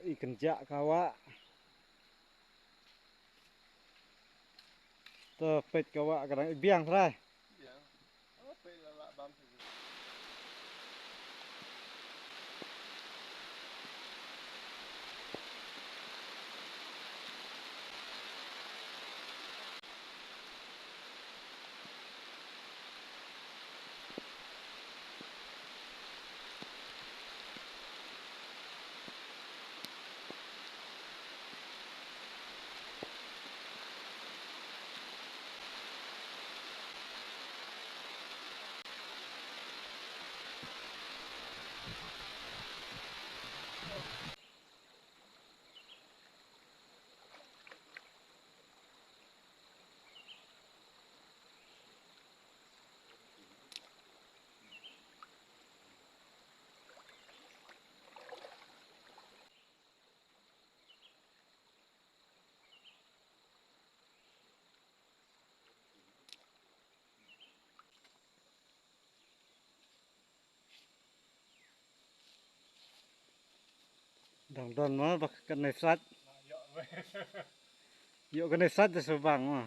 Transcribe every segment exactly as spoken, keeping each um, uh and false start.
I kynjah ka wah. To peit ka wah ka dang i biang trai. Dang don ma ba kane sat. Ïoh kane sat da sa bang ma.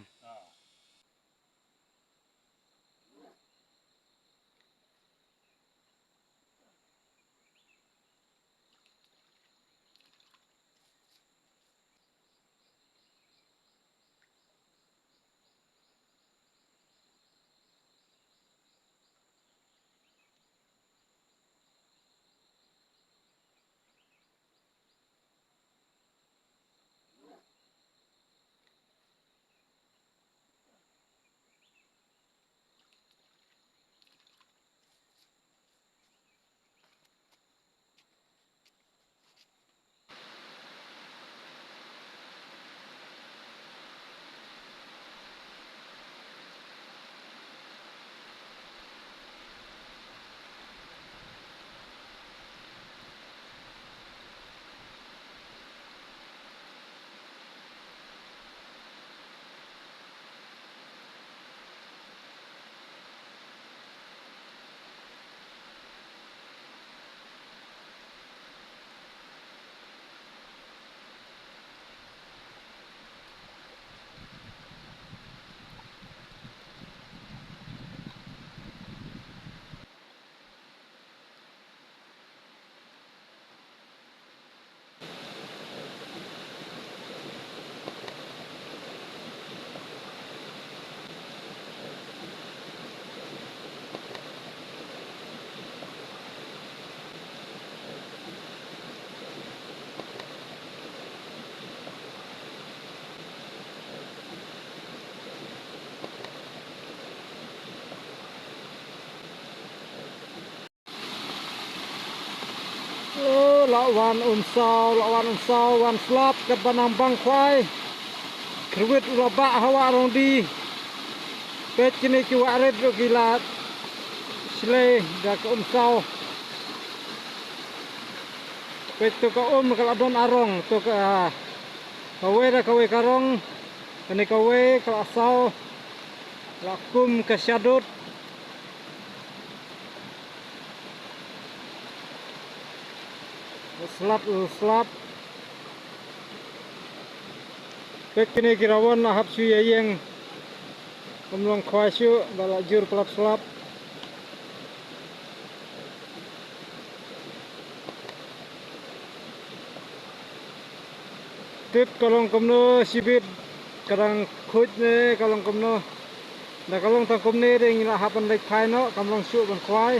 Oh, la wan um saw, la wan um saw, wan slap kat ba nang bang khwai. Kyrwit u la bah ha wah Rongdi. Peit kine ki wah rit ruh ki la shlei da ka um saw. Peit to ka um ka la don arong, to ka, kawei da kawei ka rong. Kane kawei ka la saw, la kum ka shadut. Slap, slap. Peit kine ki rawon la hap shu ïa ïeng. Kum long khwai shuh ba la jur palat slap. Tip ka long kumno shibit, ka dang khuid ne ka long kumno. Da ka long tang kumne dei ngi la hap ban leit phai noh, kam long shuh ban khwai.